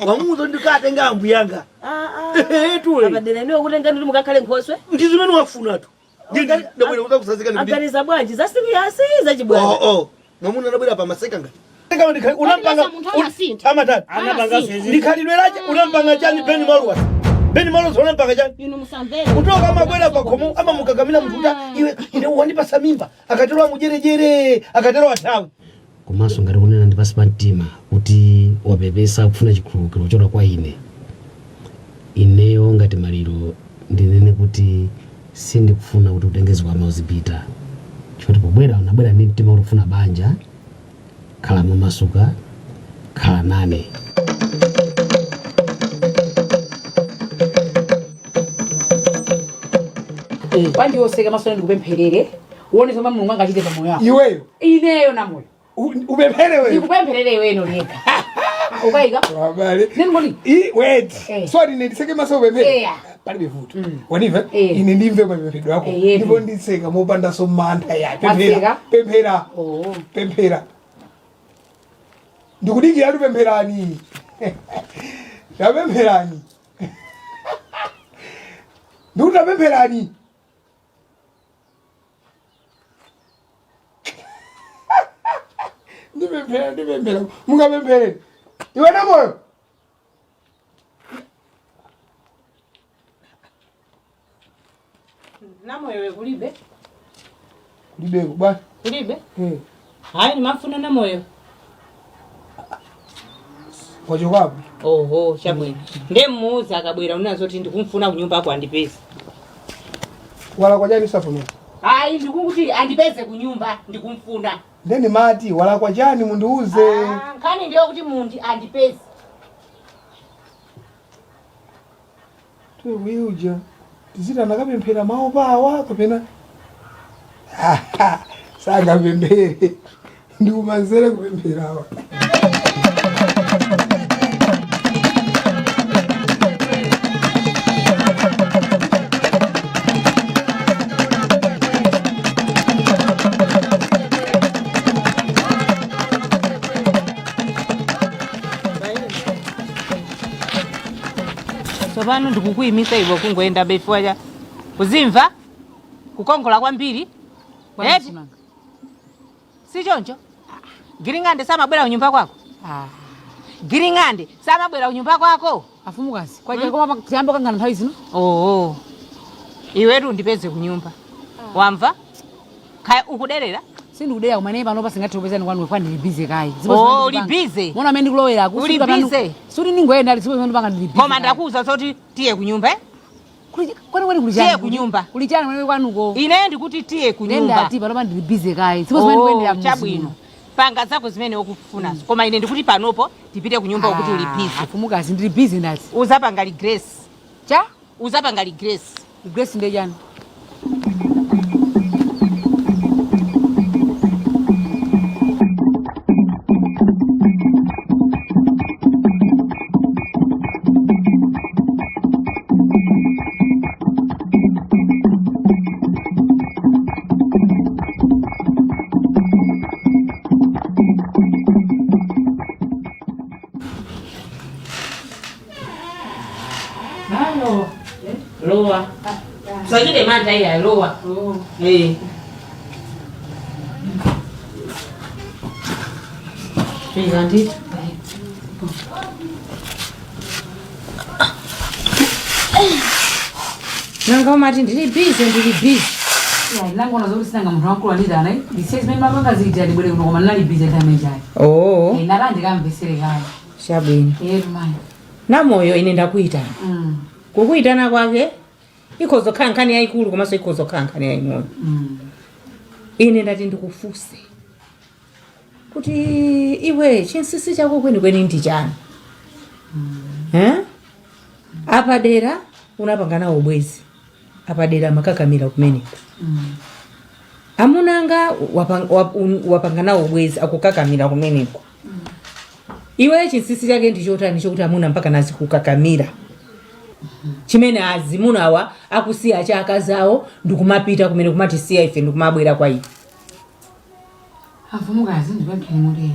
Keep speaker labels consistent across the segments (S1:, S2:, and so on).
S1: Wamuuza ndikatenga ambuyanga. Tule.
S2: Apadera inuyo kutenga nditi mukakhale nkhoswe.
S1: Ndi zimene wafunatu. Ndabwera kuzakusazika ndikuti.
S2: Aganiza bwanji za serious zachibwana.
S1: Oh oh. Mwamuna anabwera pa maseka ngati.
S3: Unampanga munthu amasintha.
S1: Amatatu.
S3: Anapanga
S1: Ndikhalidwe lache unampanga chani Beni Maluwas. Beni Maluwas unampanga chani.
S3: Inu musamvere.
S1: Kutoka amabwera pakhomo amamukakamira munthu kuti iwe ine wandipasa mimba akatero amujerejere akatero athawe.
S4: Komanso ngati kunena ndi pansi pa mtima kuti wapepesa kufuna chikhululukiro kuchoka kwa ine, ineyo ngati Maliro ndinene kuti sindikufuna kuti utenge zikwama uzipita, chifukwa pobwera unabwera ndi mtima kuti ufuna banja. Khala momasuka, khala nane.
S5: Bwanji utseke maso ndikupempherere, uone zomwe Mulungu angachite pa moyo wako.
S6: Iweyo?
S5: Ineyo Namoyo.
S6: Upemphere wewe.
S5: Ndikupempherere iweyo yekha. Ukayika?
S6: Abale.
S5: Nengoni.
S6: I wait.
S5: Eh.
S6: So ine nditseke maso upemphere.
S5: Eh.
S6: Palibe vuto. Wanimva?
S5: Eh.
S6: Ine ndimve mapemphero ako.
S5: Eh, yetu.
S6: Ndipo nditseka mopandanso mantha ya. Pemphera.
S5: Watseka?
S6: Pemphera.
S5: Oh.
S6: Pemphera. Ndikudikira tu pempherani. Tapempherani. Ndikuti tapempherani. Ndipemphera, ndipemphera. Mungapemphere. Iwe Namoyo.
S3: Namoyo we kulibe.
S6: Kulibeko bwana.
S3: Kulibe?
S6: Eh.
S3: Hayi, ndimafuna Namoyo.
S6: Wachokapo.
S3: Oho, chabwino. Ndemuuza akabwera unazo kuti ndikumfuna kunyumba ako andipeze.
S6: Walakwa chani usafuna?
S3: Hayi, ndikukuti andipeze kunyumba, ndikumfuna.
S6: Ndeni mati walakwa chani mundiuze.
S3: Ah, nkhani ndiyo kuti mundi andipeze.
S6: Tiuja tiziti anakapemphera mawu pawa kapena sangapemphere, ndikumanzere kupempherawa.
S3: Tsopano ndikukuyimisa iwe kungoyenda before cha kuzimva kukongola kwambiri. Eti? Si choncho? Giring'ande samabwera kunyumba kwako? Giring'ande samabwera kunyumba kwako?
S5: Afumukazi, kwaja koma tiyambo kangana nthawi zino.
S3: Oo, iwetu ndipeze kunyumba, wamva? Kaya ukuderera?
S5: Sindikuderera, koma ine pano pasingathe kupezani kwanu kwa ndili busy kayi.
S3: Oh, uli busy?
S5: Mona amene ndikulowera ku.
S3: Uli busy?
S5: Suti ningoyenda ali sipo ndipanga ndili busy.
S3: Koma ndakuwuza zoti tiye kunyumba, eh?
S5: Kwani kwani kuli chani?
S3: Tiye kunyumba.
S5: Kuli chani kwani kwanuko?
S3: Ine ndikuti tiye kunyumba.
S5: Nenda ati pano ndili busy kayi. Sipo zimene ndikuyendera
S3: Oh, chabwino, panga zako zimene ukufunazo, koma ine ndikuti panopo tipite kunyumba ukuti uli busy.
S5: Afumukazi, ndili busy ndati.
S3: Uzapanga regress.
S5: Cha?
S3: Uzapanga regress.
S5: Regress ndiye chani?
S3: Halo. Lowa. Usachite mantha iya, lowa. Eh. Fika ndithu. Nanga umati ndili busy, ndili busy.
S5: Nangoona zoti sinanga munthu wamkulu anditana ndisiye zimene mapanga zija ndibwere kuno, koma ndinali busy nthawi imeneyi.
S3: Oh.
S5: Nala ndikamvesere kayi.
S3: Chabwino.
S5: Yetu mayi.
S3: Namoyo, ine ndakuyitana. Kukuyitana kwake ikhoza kukhala nkhani yayikulu komanso ikhoza kukhala nkhani yaying'ono. Ine ndati ndikufunse kuti iwe chinsinsi chako kwenikweni ndi chani? Eh? Apadera unapanga nawo ubwenzi, apadera makakamira kumeneko. Amunanga wapanga nawo ubwenzi, akukakamira kumeneko. Iwe chinsinsi chake ndi chotani chokuti amuna mpaka nazikukakamira, chimene azimunawa akusiya cha akazi awo ndikumapita kumene kumatisiya ife ndikumabwera kwa ife?
S5: Afumukazi, ndipempheni motere.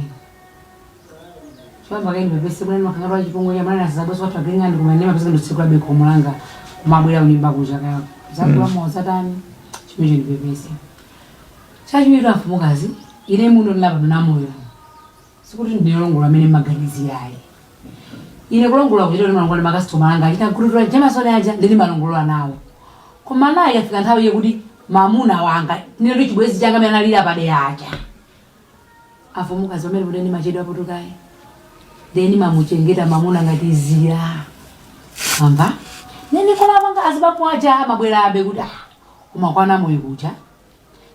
S5: Chipamba kaini pepese kuna makangalo chipongwe ya mwana sababu watu agenga ndi kumene mapesa ndotsekula beko mulanga kumabwera kunyumba kuja kaya. Zakula mozatani chimene ndipepese. Chachiwiri afumukazi ine muno ndilapa namoyo. Sikuti ndinolongola amene maganizi yayi. Ine kulongola kuchita ndi malongola makasitoma anga achita gulutura jamasoni aja ndili malongola nawo. Koma naye afika nthawi yekuti mamuna wanga ndinoti chibwezi changa amene analira padera aja. Afumukazi pamene kuti ndimachedwa apotokayi. Then mamuchengeta mamuna ngati zira. Mamba? Nene kola wanga azibapo aja amabwera abe kuti ah umakwana moyo kuja.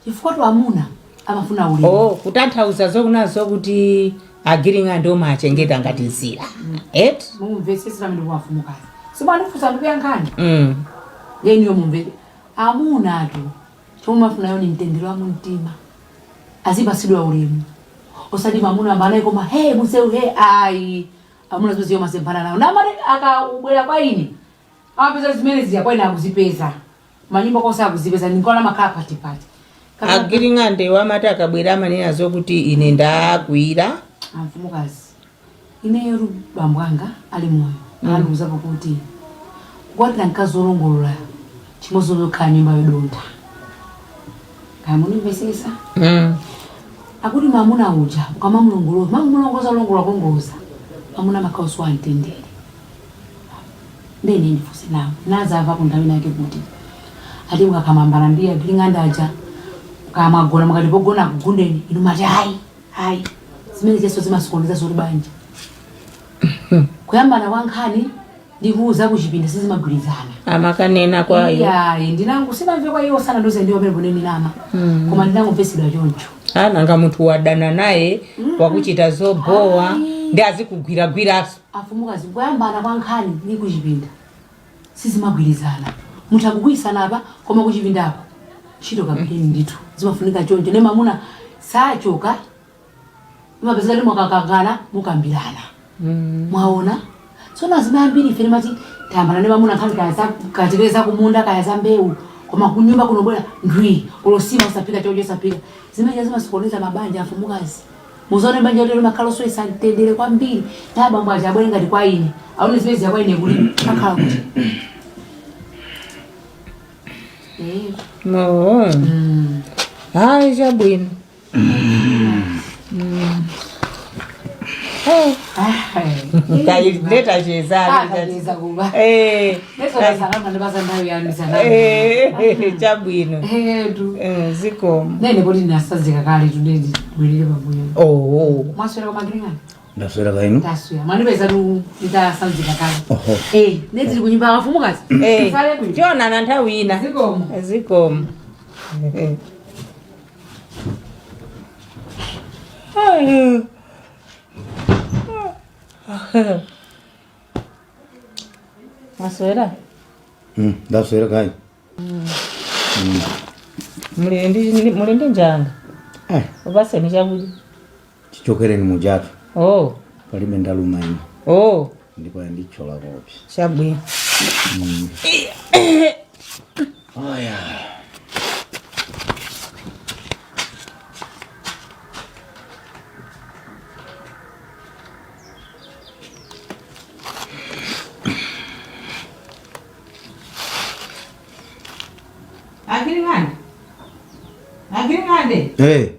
S5: Chifukwa tu amuna amafuna ulimi.
S3: Oh, kutanthauza zokunazo kuti agiring'ande omachengeta ngati zira. Et?
S5: Mumvetsesera mene kuwafumukazi. Simwandifunsa ndikuyankhani.
S3: Mm.
S5: Yeniyo mumvere. Amuna atu chomwe mafunayo ni mtendere wa mumtima. Azipasidwa ulemu. Osati mamuna amanayi koma he museu he ayi. Amuna zimeziyo masemphana nawo. Namati akabwera kwa ine. Amapeza zimene ziya kwa ine akuzipeza. Manyumba konse akuzipeza ndinkola makhala patipati.
S3: Agiring'ande wamati akabwera amanena zokuti ine ndakwira.
S5: Amfumukazi. Ineyo bambo anga ali moyo. Anandiwuzapo kuti kukwatira mkazi wolongolola chimodzi zokhala nyumba yodontha. Kaya munimvesesa?
S3: Mm.
S5: Akuti mamuna uja ukamamulongoloza mamulongoza longola kongoza mamuna makhaoso amtendere. Ndene ndifuse nawo nazamva kunthawi nake kuti ati mukakhamambana ndi agiring'ande aja kamagona mukati pogona kugundeni inu mati ayi ayi zimene cheso zimasokoneza zoti banja kuyambana kwa nkhani ndi kuuza kuchipinda sizimagwirizana.
S3: Amakanena kwayo.
S5: Iyayi ndinangu sinamve kwa iwo sana ndoze ndiwo pamene poneni nama koma ndinangomvesedwa choncho.
S3: Nanga munthu wadana naye wakuchita zobowa ndi azikugwiragwiraso.
S5: Afumukazi kuyambana kwa nkhani ndi kuchipinda sizimagwirizana. Munthu akugwirisana apa koma kuchipindako ntchito kapiteni ndithu zimafunika choncho ne mamuna sachoka imapezeka ndi mwakakangana mukambirana. Mwaona tsono azimai ambiri ife timati tayambana ndi mamuna nkhani kaya katekere za kumunda kaya za mbewu koma kunyumba kunobwera ndwi ulosima usapika chakudya usapika zimene zimasokoneza mabanja afumukazi. Muzaone banja lero makhala oswesa mtendere kwambiri na abambo aja abwere ngati kwa ine aone zimene ziya kwa ine kuti akhala kuti.
S3: No. Hayi chabwino. Leta chezani.
S5: Tacheza kuba.
S3: Eh.
S5: Leso tasalama ndipasa nthawi yanu sanami.
S3: Eh, chabwino.
S5: Etu.
S3: Zikomo.
S5: Nene poti ndinasazika kale tudedi bwerere pambuyo.
S3: Oh.
S5: Mwaswera kwa magiring'ande?
S7: Ndaswera kainu.
S5: Ndaswera. Mwandipeza tu nditasanzika kale.
S7: Oho.
S5: Eh, nedzili kunyumba akafumukazi.
S3: Eh.
S5: Sale bwino.
S3: Tionana nthawi ina.
S5: Zikomo.
S3: Zikomo. Maswera?
S7: Ndaswera kai.
S3: Muli ndi njanga?
S7: Eh,
S3: Upaseni chakudya.
S7: chichokereni mujatu.
S3: Oh.
S7: Palibe ndaluma ino.
S3: Oh.
S7: Ndipo yandichola kopi.
S3: Chabwino.
S7: Aya.
S3: Agiring'ande. Agiring'ande.
S7: Eh,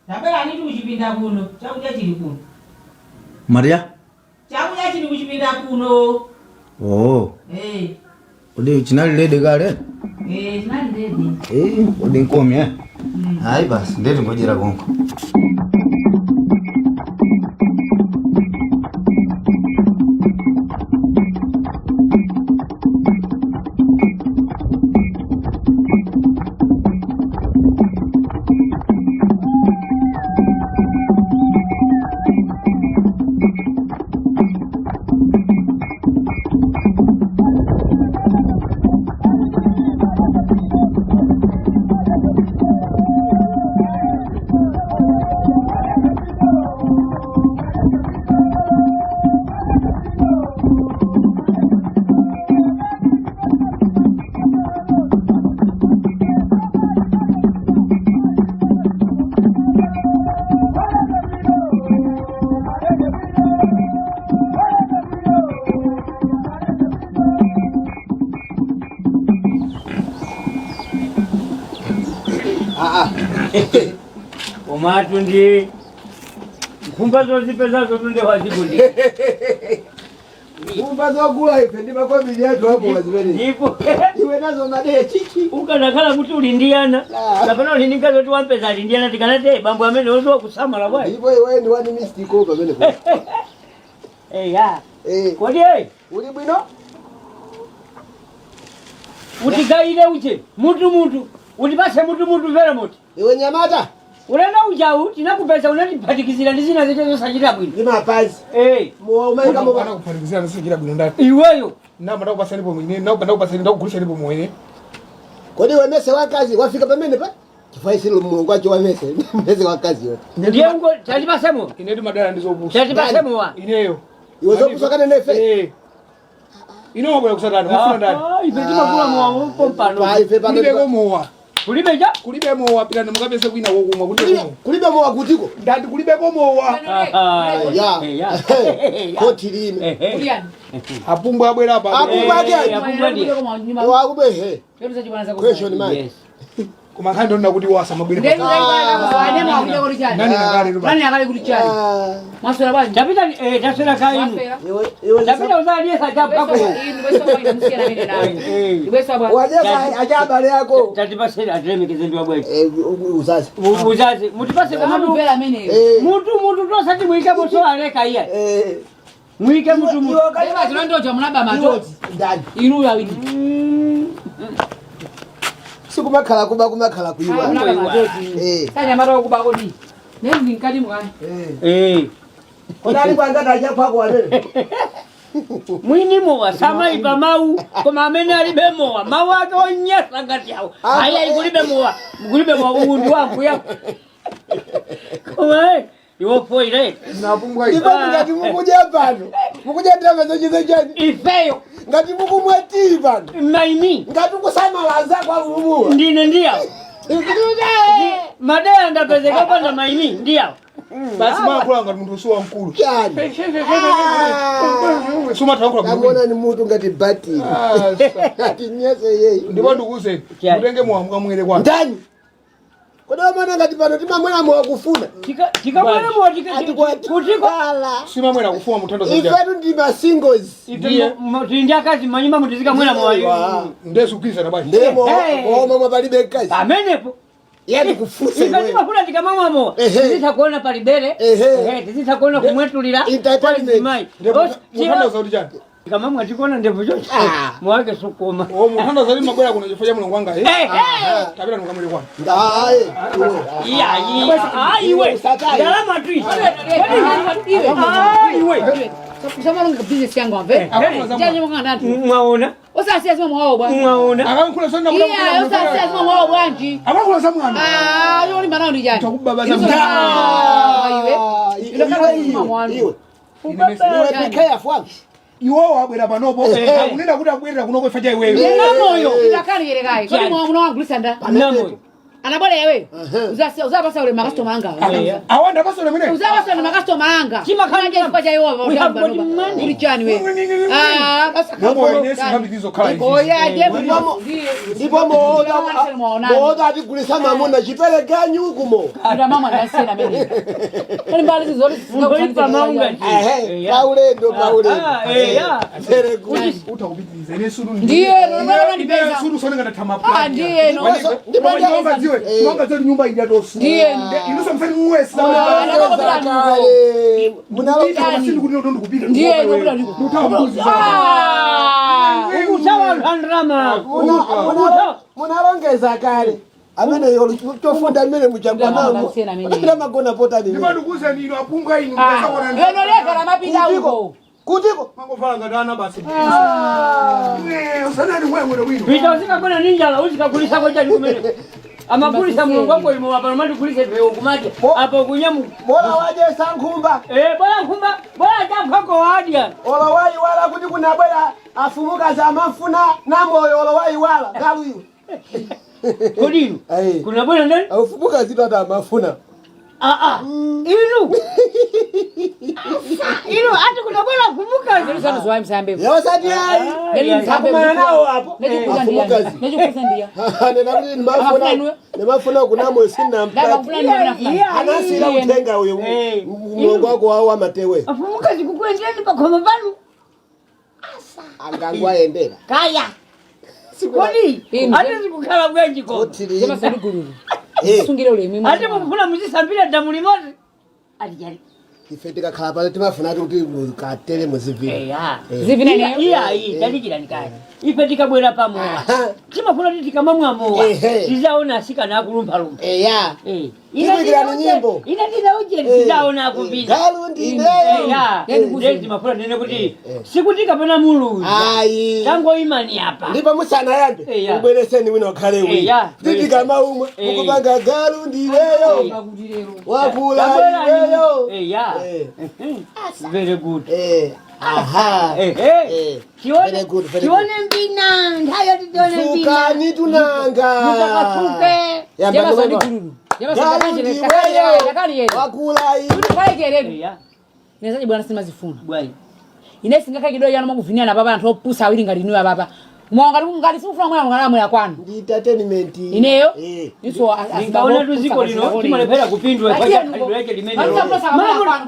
S3: Tabwera niti kuchipinda kuno. Chakudya chili kuno.
S7: Maria?
S3: Chakudya chili kuchipinda kuno.
S7: Oh,
S3: Eh.
S7: udi chinali lede kale?
S3: Eh, chinali ready.
S7: Eh, udi nkomi eh. Hayi basi, ndeti ngojera konko.
S8: Komatu ndi nkhumba zozipezazo tunde wazikundi.
S6: Nkhumba zogula ife ndi makomili athu apo zimene.
S8: Ndipo
S6: Iwe nazo madeye chichi.
S8: ukanakhala kuti uli ndi ana kapena uli ndi mkazi oti wampeza ali ndi ana, tikanati bambo amene oziwa kusamala bwayi.
S6: Ndipo iwe ndi wani mistiko pamene.
S8: Eya.
S6: Eh,
S8: Kodi eh,
S6: uli bwino?
S8: utigayire uche mutu mutu utipase mutu mutu vere muti.
S6: Iwe nyamata
S8: Ulendo ujawu tinakupeza unatiphatikizira ndi zina zete zosachita bwino.
S6: ndi mapazi.
S8: Eh,
S6: Mowa umaika mowa.
S9: Anakuphatikizira nisichira bwino ndani.
S8: iweyo
S9: Namba ndakupasani pomwe ine, namba ndakupasani ndakugulisa pomwe ine.
S6: Kodi iwe mese wakazi wafika pamene pa? Chifukwa isilo mulungu wacho wa mese, mese wakazi yote.
S8: ndiye ungo tatipasemo
S9: Ine timadala ndizopusa.
S8: tatipasemo wa.
S9: Ineyo.
S6: Iwe zopusa kana nefe.
S9: Eh. Ine wabwera kusatani, mufuna ndani.
S8: Ah, ife timakula mowa pompano.
S6: Pa ife pano.
S9: Kulibeko mowa.
S8: Kulibe ja?
S9: Kulibe mowa pitani mukapeze kwina wokumwa kulibe
S6: Kulibe
S9: mowa.
S6: kulibe mowa kutiko.
S9: Ndati kulibeko mowa.
S6: Ya.
S8: Ya.
S6: Koti lime.
S5: Kuliyani.
S9: Apumbwe abwera apa.
S6: Apumbwe ake aja.
S8: Apumbwe ndiye.
S6: Wakube he. Question mark.
S8: Yes.
S9: Koma nkhani ndonena kuti wasa mabwere. Nani nakale luba.
S6: Ah.
S8: Tapita eh taswera kainu.
S6: Iwe iwe
S8: Tapita uzaliye sajapako.
S6: wajesa ajabale yako.
S8: Tatipasere atilemekeze ndi wabwezi.
S6: Eh, uzazi.
S8: Uzazi mutipase koma
S6: Eh.
S8: mutu mutu tosati mwike mutu aleka iye.
S6: Eh.
S8: Mwike mutu mutu.
S6: Ndani. Sikumakhala kuba kumakhala kuiwa. Eh.
S8: Eh.
S6: Kodi ali kwangati achaphako wanene.
S8: Mwini mowa samaipa mau koma amene alibe mowa mau ake onyasa ngati awo ayi kulibe mowa kulibe mowa uwu ndi wangu yako koma eh, iwo foire
S9: Napumbwa
S6: Ndipo ngati mukudya pano. Mukudya ndalama zochiza chani.
S8: ifeyo
S6: Ngati mukumwa tii pano.
S8: maimi
S6: Ngati ukusamala anzako akumuwa.
S8: ndine ndiyawo madeya ndapezeka panda maimi ndiyawo
S9: Basi mwakhula ngati munthu usuwa mkulu.
S6: Chani.
S9: Sumatha kula
S6: Ndakuona ni mutu ngati batiri. Ngati nyese yeyi.
S9: Ndipo ndikuwuzeni,
S8: Chani.
S9: mutenge mowa mukamwere kwanu.
S6: Ndani. Kodi wamana ngati pano timamwera mowa kufuna.
S8: tikamwera mowa kutiko
S9: Simamwera kufuna muthandazo chani.
S6: Ifetu ndi ma singles.
S8: tili ndi akazi manyumba mutizikamwera mowa
S9: Ndezugwirizana bwanji.
S6: Ndemo
S8: Hey.
S6: mowa mwa palibe mkazi.
S8: pamenepo
S6: Yani kufusa
S8: ife
S6: iwe.
S8: timafuna tikamamwa mowa
S6: Ehe.
S8: tizitha kuona palibere
S6: Ehe.
S8: Ehe, tizitha kuona kumwetulira
S6: Entertainment.
S8: Mai.
S9: Muthandazo kuti chani.
S8: Tikamamwa tikuona ndevu chocho
S6: Ah.
S8: mwake sukuma
S9: Oh, muthandazo kuti mabwera kuno chifukwa cha mulungu wanga. Eh.
S8: Eh, eh.
S9: Tapita mukamwere kwanu.
S6: Ndaye.
S8: Iya, iya. Ah, iwe
S6: Usataye.
S8: ndalama tu izi. Ah, iwe mwaona mwaona
S9: Akankhula za Akankhula za mwana. Takubabaza
S6: Ah, iwe iwe. Iwe. Iwe be careful wangu.
S9: Iwowo abwera panopo. Akunena kuti abwerera kunoko ifa cha iweyo.
S8: namoyo
S5: Anabwera yewe uzapasa ule makastoma anga
S9: Awanda pasole mwene.
S5: uzapasa ule makastoma anga
S8: Chimakhala
S5: chifukwa cha iwo
S8: We have got money.
S5: uli chani wewe ah basa
S9: Moyo ine singambikizo khala izi.
S5: oya ndiye
S6: Ndipo mooda mooda atigulisa mamuna chipereka nyukumo.
S5: mama ndasena mene kali mbali zizoli
S8: Ngoipa maunga
S6: Ehe, paulendo paulendo.
S8: Ah, eh, ya.
S6: Very good.
S9: Utha kupitiriza ine sulu.
S5: Ndiye, nonona ndipeza.
S9: Sulu sonenga ndatha
S5: Ah, ndiye no
S6: Ndipo
S9: Ndipo ndiwe dziwe nyumba ija tosu.
S5: Ndiye.
S9: Inuso msani muwesa.
S6: Kale. Munalo
S9: Ndikupita.
S5: ndiye nobula ndiko ah
S8: Ukusawa ndrama
S6: munalongeza kale. Amene yolo tofunda amene muchangwa namo.
S5: Ndasena amene.
S6: Ndira magona pota ni.
S9: Ndipo ndikuwuzeni inu apunga inu
S5: ah
S9: mukasakona.
S5: eno leka la mapita uko
S6: Kutiko.
S9: Mangovala ngati ana basi. Eh, usanani mwe mwene bwino.
S8: pita uzikagona ninjala uzikakulisako chani kumene amakulisa mulungu wako imo apa nomatikulise pewo kumati apa kunyamuka
S6: Bola waje sankhumba.
S8: Eh, bora nkhumba bora chaphako wadya
S6: Olo wayiwala kuti kunabwera afumukazi amafuna namoyo olo wayiwala galu iwe.
S8: kodi inu
S6: Ayi.
S8: kunabwera ndani
S6: Afumukazi tata amafuna.
S8: Ah, ah. Inu inu ati kunabwera kumukazi
S6: Yosati ayi. Takumana nawo apo. Afumukazi. Nena kuti ndimafuna ndimafuna kunamo sinampati. Anasira kutenga uyo mulongo wako wawo amatewe.
S8: Afumukazi kukuenderani pakhomo panu.
S6: Angangwayendera.
S8: Kaya. Kodi ati zikukhala bwanji koma.
S5: Sungire ulemu.
S8: Ati mukufuna muzisambira damu limodzi. Ati chali.
S6: Ife tikakhala pano timafuna kuti katere muzivina.
S8: Eya.
S5: Zivina ineyo?
S8: Iya iyi talikirani kaya. Ife tikabwera pamowa. Timafuna kuti tikamamwa mowa.
S6: Ehe.
S8: Tizaona asikana akulumphalumpha.
S6: Eya.
S8: Eh.
S6: Tikuikirani nyimbo.
S8: Ine ndinauje tizaona akupita.
S6: Galu ndineyo.
S8: Eya. Ndiye timafuna nene kuti sikuti kapena muluza.
S6: Ayi.
S8: Tangoimani apa.
S6: Ndipo musanayambe
S8: Eya.
S6: ubwereseni wina ukhale wina.
S8: Eya.
S6: Titikama umwe
S8: Eh.
S6: mukupanga galu ndineyo. Wakula iweyo.
S8: Eya. Very good.
S6: Eh. Aha.
S8: Ehe.
S6: Eh. Very good, very good.
S8: Tione mbina, nthawi tione mbina.
S6: Sukani tunanga.
S8: Mutakasuke.
S6: Yamba ngoma. Galu ndiweyo. Wakula iwe.
S8: Eya.
S5: Nezaji bwana simazifuna.
S8: Bwanji.
S5: Ine singakhakidoyo yanu makuvinana papa anthu opusa awiri ngati inuyo apapa. Mwangati ngati simufuna mwana mwana kwanu.
S6: Ndi entertainment.
S5: Ineyo?
S6: Eh.
S5: Inso
S8: Ndingaona tu ziko lino timalephera kupindwa kwa khalidwe lake limene.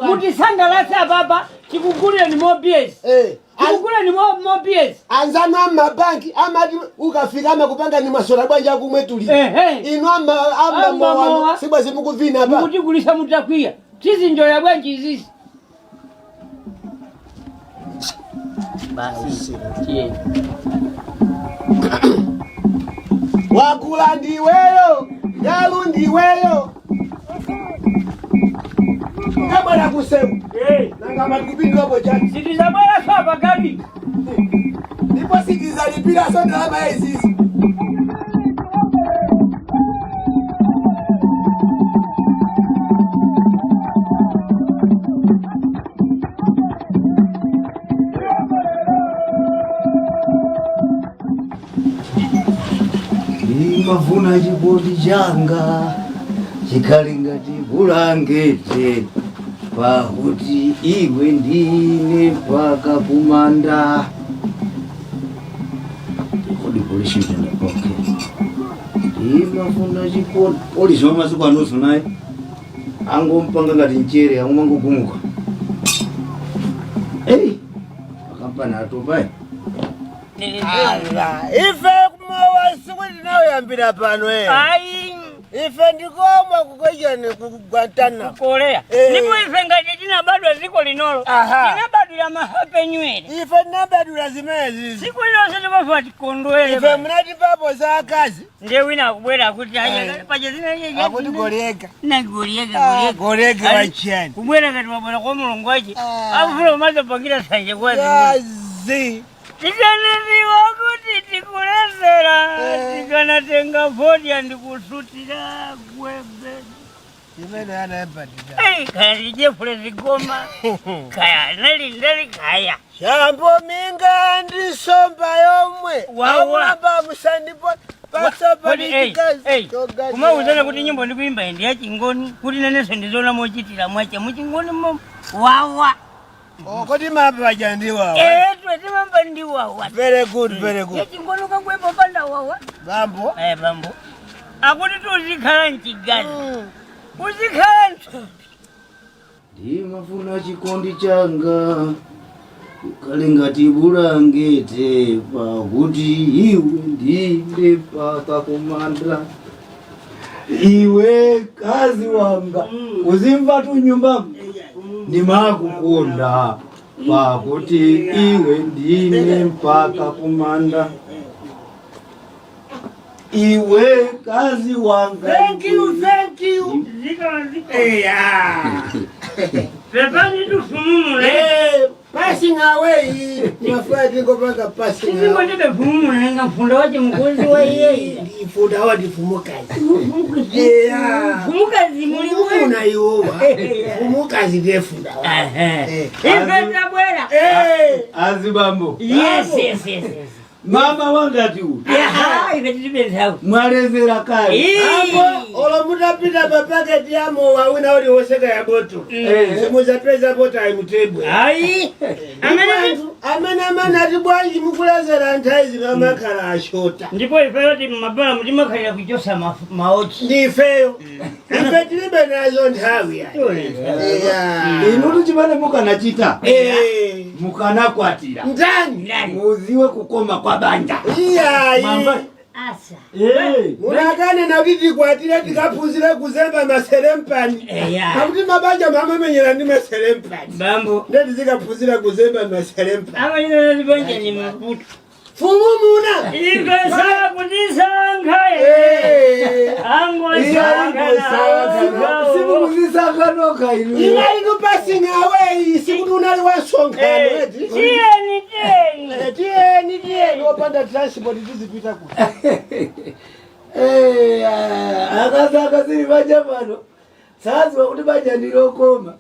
S8: Mutisangalatse apapa tikugulireni mo BS.
S6: Eh.
S8: Tikugulireni mo BS.
S6: Anzanu amabanki amati ukafika amakupanga ni masola bwanja akumwe tuli.
S8: Ehe.
S6: Inu ama ama
S8: Ama mowa.
S6: mowa sibwa simukuvina apa.
S8: Mukutigulisa mutakwiya. Tizinjoya bwanji izizi. Basi. Tiye.
S6: Wakula ndiweyo, galu ndiweyo. Kabwana kuseu.
S8: Eh.
S6: Nanga matikupindwa bochani.
S8: Sitizabwera sapa gabi.
S6: Ndipo sitizalipira so ndalama ya izizi.
S7: Ndimafuna chikondi changa chikhale ngati bulangete pakuti iwe ndine mpaka kumanda. Kodi polisi tenda okay. Ndimafuna chikondi polisi wamasiku anonso naye angompanga ngati mchere angomangogumuka. Ei, akampani atopayi.
S6: Ala, ife kumowa siku tinayoyambira pano eh.
S8: Ayi.
S6: Ife ndikomwa kukochani kugwatana.
S8: Korea.
S6: Eh.
S8: Ndipo ife ngati tinabadwa ziko linolo.
S6: Aha.
S8: Tinabadwira mahapenywere.
S6: Ife tinabadwira zimene
S8: Siku lilonse timafa tikondwere.
S6: Ife munatipapo za akazi.
S8: Ndiye wina akubwera akuti aje paje zina
S6: Akuti goleka.
S8: Na goleka
S6: Ah,
S8: goleka.
S6: goleka
S8: Ali-
S6: wachiyani.
S8: Kubwera kati wabwera kwa mulungu wache. Akufuna umazopangira sanje kwazi.
S6: Kazi.
S8: Tikanaziwa kuti tikulezera tikanatenga fodya ndikusutira gwebe.
S6: Imene anayempatira.
S8: Ei, kaya lijefule zigoma kaya nalindali kaya.
S6: Shambo minga ndisomba yomwe.
S8: Wawa.
S6: Akulamba musandipo pasopa ndichikazi.
S8: Kumauzana kuti nyimbo ndikuimba ndi ya chingoni kuti nenenso ndizoona mochitira mwache muchingoni mo wawa.
S6: Oh, kodi mapa paja ndiwawa.
S8: Eh, twetimamba ndi wawa.
S6: Very good, very good.
S8: Ya chingoni ukangwepo panda wawa.
S6: Bambo.
S8: Eh, bambo. Akuti tuzikhala mchigazi. Uzikhala mthupi.
S7: Ndimafuna chikondi changa chikhale ngati bulangete pakuti iwe ndine mpaka kumanda. Iwe kazi wanga uzimva tu nyumbamu ndimakukonda pakuti iwe ndine mpaka kumanda. Iwe kazi wanga.
S6: Thank you, thank you.
S8: Eya. Pepani tufumumule.
S6: Eh, passing away. Mafua tingopanga passing away.
S8: Izingo ndibe fumumule nga mfunda wache mkonzi wa yeye.
S6: Ndifunda wa ndifumukazi. Yeah.
S8: Fumukazi muli
S6: Muna iwowa. Fumukazi ndefunda wa.
S8: Ife tabwera.
S6: Eh.
S7: Azibambo.
S8: Yes, yes, yes, yes.
S10: Mama wangati uyu.
S8: Ife tilibe nthawi.
S10: Mwalezera kale.
S6: Apo olo mutapita papaketi ya mowa wina uli woseka ya boto, simuzapeza bota ayimutebwe.
S8: Ayi.
S6: Amene amene amene ati bwanji mukulezera nthawi zino amakhala ashota.
S8: Ndipo ifeyo ti mabala mutimakhalira kuchosa maotsi.
S6: Ndi ifeyo, ife tilibe nazo nthawi ya.
S10: Inutu chimene mukanachita,
S6: Eh.
S10: mukanakwatira
S6: Ndani?
S10: Muziwe kukoma kwa banja.
S6: Iyayi.
S10: Mamba.
S8: Asa.
S10: Eh.
S6: Munakane nakuti tikwatire tikaphunzire kuzemba maserempani,
S8: Eya.
S6: pakuti mabanja mamamenyera ndi maserempani.
S8: Bambo.
S6: Ndeti zikaphunzira kuzemba maserempani.
S8: Amachita tibanja ni maputo.
S6: Fumu muna.
S8: Ife sakutisankha.
S6: Eh.
S8: Angosankha.
S10: Simukuzisankha nokha inu.
S6: Ina inu passing away, sikuti unali wasonkhano eti.
S8: Tiyeni, tiyeni.
S6: Eh, tiyeni, tiyeni, wopanda transport tizipita kuti?
S10: Eh, akasaka sili banja pano saziwa kuti banja ndilokoma.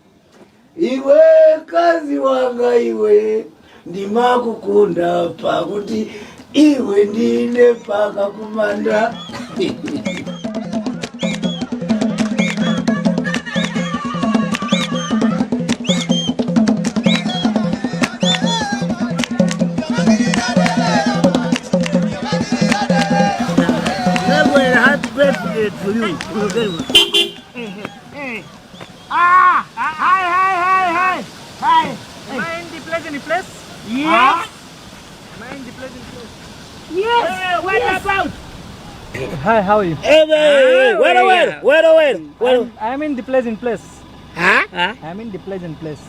S10: Iwe kazi wanga, iwe ndimakukunda pakuti iwe ndine paka kumanda.
S6: Happy birthday to you.
S11: Ah! Hi, hi, hi, hi! Hi! Am I in the pleasant place?
S8: Yes.
S11: Am I in the pleasant place?
S8: Yes.
S6: What about?
S11: Hi, how are you?
S6: Hey, hey, wait, wait, wait, wait, wait.
S11: I'm in the pleasant place.
S6: Huh?
S11: I'm in the pleasant place.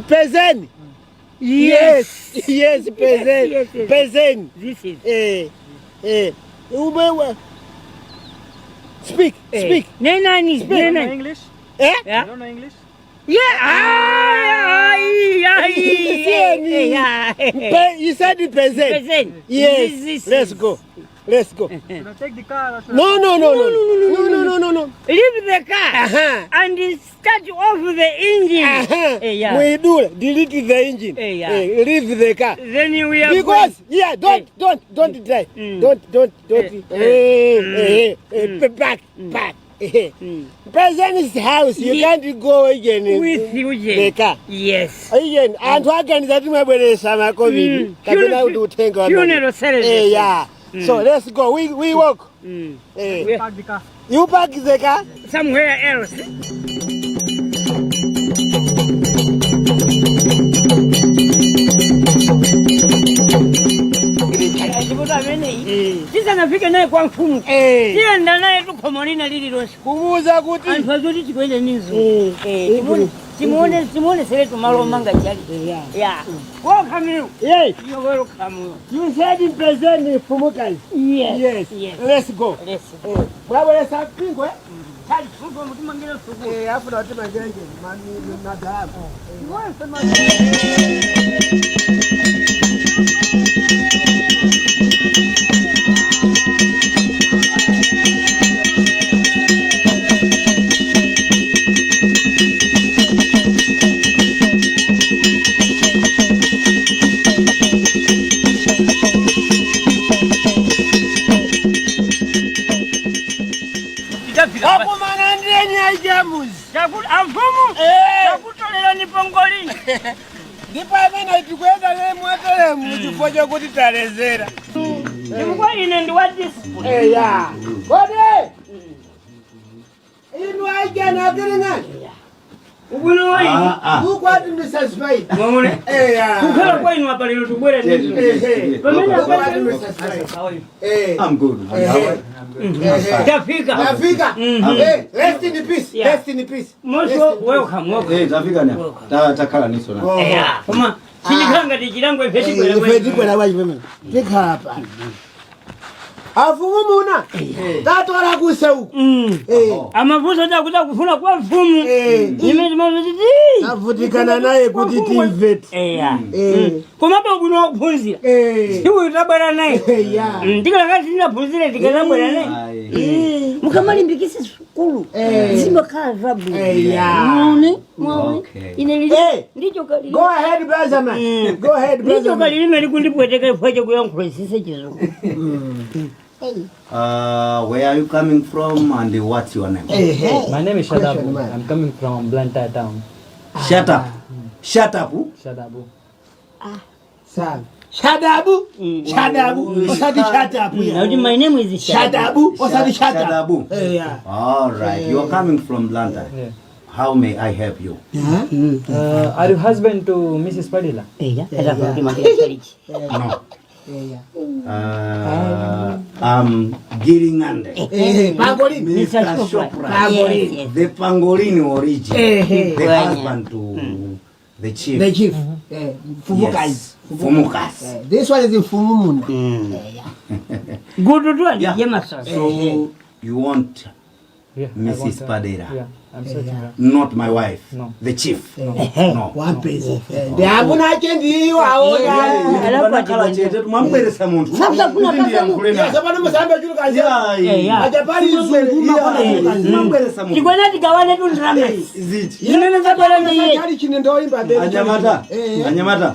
S6: Present. Yes. Yes, present.
S8: Yes, yes.
S6: Present.
S8: This is.
S6: Eh, eh. Ube, speak, speak.
S8: Nenani,
S6: Speak.
S11: You know
S8: nenani.
S11: English?
S6: Eh?
S8: Yeah.
S11: You don't know English?
S8: Yeah. Ai, ai,
S6: Sieni.
S8: yeah.
S6: You said the present.
S8: Present.
S6: Yes.
S8: This is-
S6: Let's go. Let's go.
S11: Should I take the car or should
S6: No, no, no, no, no, no, no, no, no.
S8: Leave the car and start off the engine. Yeah.
S6: We do delete the engine.
S8: Yeah.
S6: Leave the car.
S8: Then we are
S6: Because yeah, don't drive. Don't. Eh, eh, eh, back, back. President's house, you can't go again.
S8: With Eugene.
S6: The car.
S8: Yes.
S6: Again, anthu aganiza kuti mwabweresa ma COVID kapena kuti uthenga wa
S8: Funeral service.
S6: Eh, yeah. So let's go. We walk. Eh.
S11: Park the car.
S6: You park the car
S8: somewhere else. Ndipo ameneyi tisanafike naye kwa mfumu, tiyenda naye tukhomo lina lililonse
S6: kumuuza kuti
S8: anthu azoti tikuende nizo. Timuone, timuonesere tumalo omanga chali ya welcome you.
S6: Yes.
S8: You're welcome.
S6: You said present Fumukazi.
S8: Yes.
S6: Yes.
S8: Yes.
S6: Let's go.
S8: Let's go.
S6: Mwabweresa mpingo, eh?
S8: Tali fuko mutimangira suku.
S6: Eh, afuna kuti manjenje madalamu. Wakumana ndeni ajamuzi.
S8: Chakuti amfumu chakutolerani pongolini.
S6: Ndipo amene tikuenda lemwetelemu chifukwa chokuti talezera.
S8: Chifukwa ine ndi wa discipline.
S6: Eya. Kodi inu aijana akiring'ani?
S8: Ubwino wainu.
S6: Ukwati Mr. Spider.
S8: Mwamune.
S6: Eya.
S8: Kukhala kwa inu apa lero tubwere ndi. Pamene
S6: Ukwati
S8: apa
S6: Mr. Spider. Eh.
S7: I'm good.
S8: Tafika.
S6: Tafika. Eh, rest in peace.
S8: Yeah.
S6: Rest in peace.
S8: Most welcome, welcome.
S7: Eh, tafika na. Takhala niso na.
S8: Yeah. Koma chilikhala ngati chilango ife tibwera
S6: Ife tibwera bwachi pamene. Tikhala pano. Afumu muna tatola kuseuku.
S8: Amafunso takuti kufuna kwa mfumu imene timaziti
S6: Tavutikana naye kuti timvete.
S8: Eya, komabe ubwino wakuphunzira siuyu tabwera naye. Ndikalaka tinaphunzire tikanabwera naye. Mukamalimbikise sukulu zimakhala zabwino. Mwaone, mwaone, ine lili ndicho
S6: Go ahead, brother man. Go ahead, brother
S8: ndicho
S6: man.
S8: kalilime likundipweteka ifo chakuyankhula isise chizungu.
S7: Where are you coming from and what's your name?
S12: My name is Shadabu.
S6: Question, man.
S12: I'm coming from Blantyre town.
S7: Shut up. Shut up.
S12: Shadabu.
S6: Sawa. Shadabu. Shadabu. Osati shadabu.
S8: Nauti my name is
S6: Shadabu. Osati shadabu.
S7: Shadabu.
S6: Yeah.
S7: All right. You are coming from Blantyre.
S12: Yeah.
S7: How may I help you?
S12: Are you husband to Mrs. Padilla?
S8: Eya, atakuti.
S7: No. I'm Giringande.
S6: Pangolin.
S7: Mr. Shoprite.
S6: Pangolin.
S7: The Pangolin origin. The husband to the chief.
S6: The chief. Fumukazi.
S7: Yes. Fumukazi.
S6: This one is Mfumu muna.
S8: Gudu tu andije masasa.
S7: So you want
S12: Yeah, I
S7: Mrs.
S12: want her.
S7: Padera.
S12: Yeah, I'm searching her.
S7: Not my wife.
S12: No.
S7: The chief. No.
S6: Wapeza. Ndi amuna ache ndiyo aona.
S7: Panakhala chete mwamubweresa munthu.
S8: Sasa kuna
S7: Kuti ndiyankhule naye.
S6: Sapano musambe chuluka.
S7: Yeah.
S6: Ajapali zungu makona chuluka.
S7: Mwamubweresa munthu.
S8: Tikwena tigawane tu ndrama.
S7: Ziti.
S8: Zimene zabwera ndiye.
S6: Chali chine ndoimba mbele.
S7: Anyamata. Anyamata.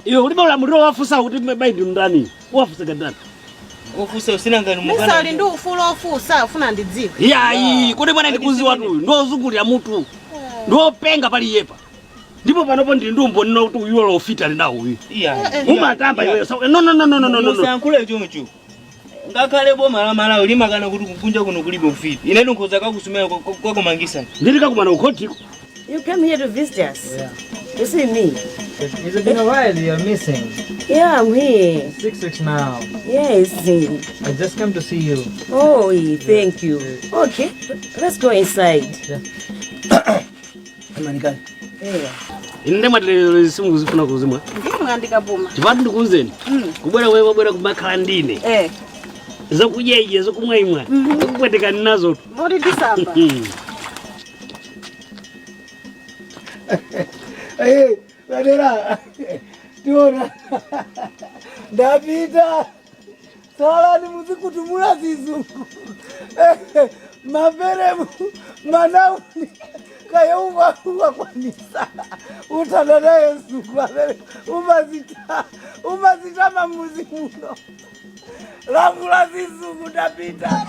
S4: Iwe ulibe ulamuliro wafusa kuti mayi ndi ndani, wafusa ndani?
S13: Ofusa usinangani.
S14: Misa ali ndi ufulu ofusa, ufuna ndidziwe.
S4: Iyayi, kuti bwana ndikuziwa tu ndiwozungulira mutu, ndiwopenga pali yepa, ndipo panopo ndili ndi umboni kuti uyu lofita ali nawo uyu. Umatamba iweyo. No, no, no, no, no, no, no.
S13: Musayankhule choncho. Ngakhale boma la Malawi limakana kuti kukunja kuno kulibe ufiti, inetu nkhoza kakusumira kwakumangisani.
S4: Ndili kakumana ukhotiko.
S2: You came here to visit us?
S12: Yeah.
S2: To see me?
S12: It's been a while you're missing.
S2: Yeah, I'm here.
S12: 6 weeks now.
S2: Yes.
S12: I just come to see you.
S2: Oh, thank you. Okay, let's go inside.
S1: Amanikani.
S2: Yeah.
S4: Ine ndemwati simukuzifuna kuzimwa.
S14: Ndimwe ndikapuma.
S4: Chipatu ndikuuzeni, kubwera wewe wabwera kumakhala ndine, zakudya ije, zokumwa imwa, zokupwetekani nazo.
S14: Moti ndisamba.
S10: Badera, tiona ndapita salani muzikutumula zizungu maperemu manauni kayeuva wakwanisa utana naye mzungu amene umazita umazitama muzi muno langula zizungu ndapita.